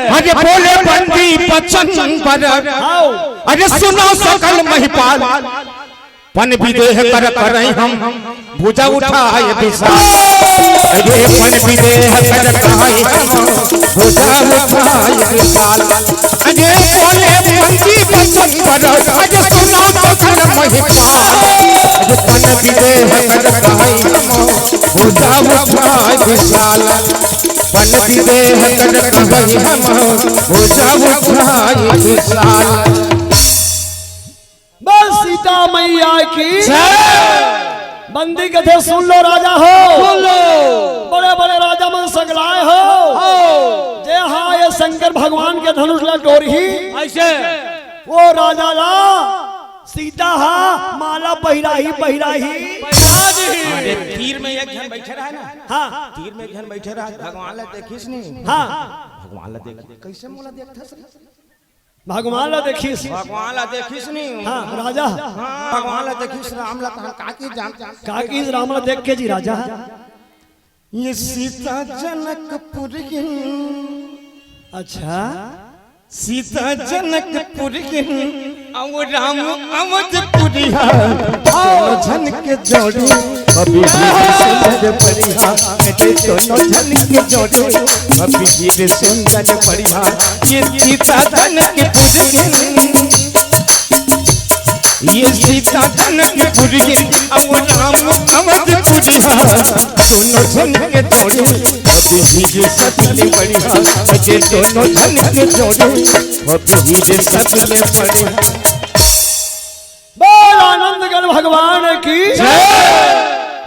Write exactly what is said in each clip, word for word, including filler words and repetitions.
अरे बोले बंदी बचन बर, अरे सुनो सकल महिपाल, पन विदेह कर करई हम भुजा उठाय विशाल। अरे पन विदेह कर करई हम भुजा उठाय विशाल। अरे बोले बंदी बचन बर, अरे सुनो सकल महिपाल, अरे पन विदेह कर करई हम भुजा उठाय विशाल। पन विदेह कर करई हम भुजा उठाय विशाल। बस सीता मैया की। बंदी कथे सुन लो राजा हो। सुन लो। बड़े बड़े राजा मन सगलाए हो। हो। जे हा ये शंकर भगवान के धनुष ला टोरही। ऐसे। वो राजा ला सीता हा माला पहिराही, पहिराही। अरे तीर में एक झन बैठे रहा ना। हाँ। तीर में एक झन बैठे रहा, भगवान ला देखिस नहीं। हाँ। भगवान ला देख, कैसे मोला देखथस रे? भगवान ला देखिस। भगवान ला देखिस नहीं। हाँ, राजा। हाँ, भगवान ला देखिस, राम ला तहन का की जान। का की राम ला देख के जी राजा? ये सीता जनकपुर गिन। अच्छा। सीता जनकपुर गिन, अउ राम अवधपुरिहा। दोनों झन के जोड़ी अभी भी सुंदर बढ़िया। ये दोनों झन के जोड़ी अभी भी सुंदर बढ़िया। ये सीता जनकपुर गिन, ये सीता जनकपुर गिन, अउ राम अवधपुरिहा। दोनों झन के जोड़ी अभी भी सबले बढ़िया। ये दोनों झन के जोड़ी अभी भी सबले बढ़िया। बोल आनंद गण भगवान की।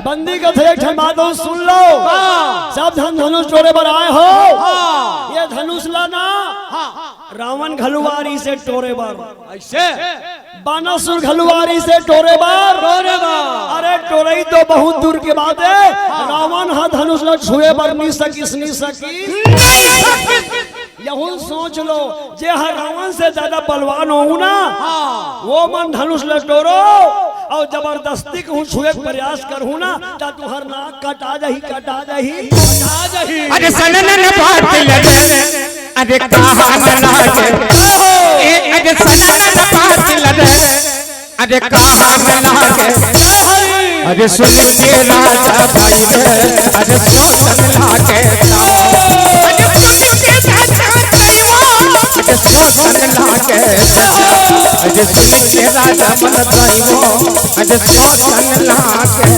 बंदी कथे एक ठन बात अउ सुन लो। हाँ। सब झन धनुष टोरे बर आए हो। हाँ। ये धनुष ला ना। हाँ। रावण घलुवारी से टोरे बर। ऐसे। बानासुर घलुवारी से टोरे बर। टोरे बर। अरे टोरई तो बहुत दूर के बात है। हाँ। रावण हा धनुष ला छुए बर नहीं सकिस, नहीं सकिस। नहीं सकिस। यहू सोच लो, जे हा रावण से ज्यादा बलवान होहू ना, हाँ। वो मन धनुष ला टोरो अउ जबरदस्ती कहूँ छुए के प्रयास करहू ना, त तुहर नाक कटा जाही, कटा जाही। कटा जाही। अरे सननन बात लगे, अरे कहा मना के, ए, अरे सननन बात लगे, अरे कहा मना के, अरे सुन के राजा भाई रे, अरे कौन लागे। अरे सुन के राजा भाई वो, अरे कौन लागे। अरे सुन के राजा मन भाई वो, अरे कौन लागे।